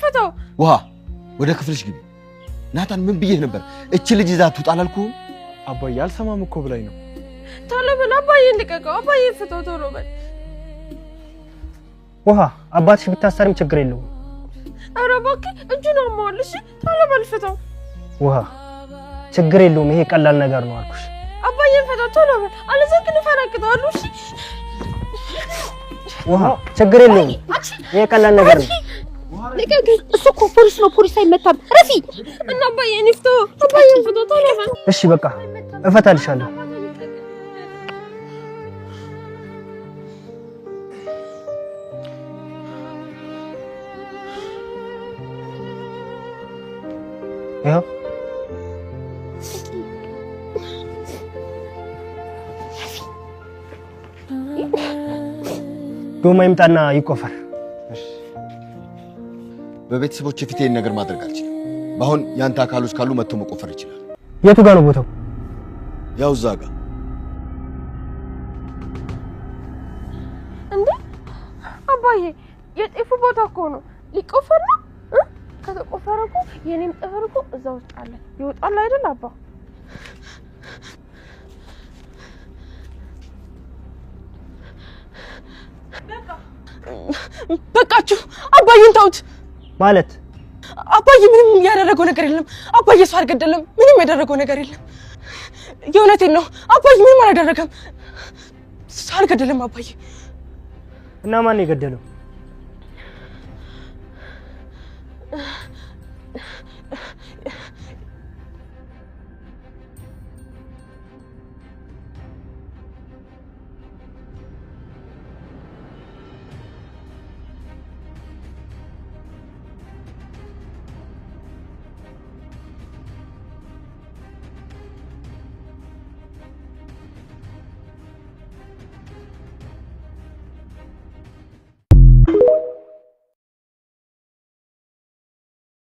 ፍታው። ውሃ ወደ ክፍልሽ ግቢ። ናታን ምን ብዬህ ነበር? እቺ ልጅ ይዛ ትውጣ አላልኩህም? አባዬ አልሰማም እኮ ብላኝ ነው። ቶሎ በል አባዬን ልቀቀው። አባዬን ፍታው ቶሎ በል። ውሃ አባትሽ ቢታሰርም ችግር የለውም። ኧረ እባክህ እጁን አሟል። እሺ ቶሎ በል ፍታው። ውሃ ችግር የለውም፣ ይሄ ቀላል ነገር ነው አልኩሽ። አባዬን ፍታው ቶሎ በል፣ አለዚያ ግን እፈነክተዋለሁ። እሺ ውሃ ችግር የለውም፣ ይሄ ቀላል ነገር ነው። ልቀቀኝ። እሱ እኮ ፖሊስ ነው፣ ፖሊስ አይመታም። ረፊ እና አባዬን ይፍታው። አባዬን ፍታው ቶሎ በል። እሺ በቃ እፈታልሻለሁ። ይኸው ዶማ ይምጣና ይቆፈር። በቤተሰቦች ፊት ይሄን ነገር ማድረግ አልችልም። በአሁን ያንተ አካሎች ካሉ መጥቶ መቆፈር ይችላል። የቱ ጋር ነው ቦታው? ያው እዛ ጋር። እንዴ አባዬ የጤፉ ቦታ እኮ ነው። ሊቆፈር ነው እ? ከተቆፈረ እኮ የኔም ጥፍር እኮ እዛ ውስጥ አለ። ይወጣል አይደል አባ? በቃችሁ። አባዬን ተውት። ማለት አባዬ ምንም ያደረገው ነገር የለም። አባዬ ሰው አልገደለም። ምንም ያደረገው ነገር የለም። የእውነቴን ነው። አባዬ ምንም አላደረገም። ሰው አልገደለም አባዬ። እና ማን ነው የገደለው?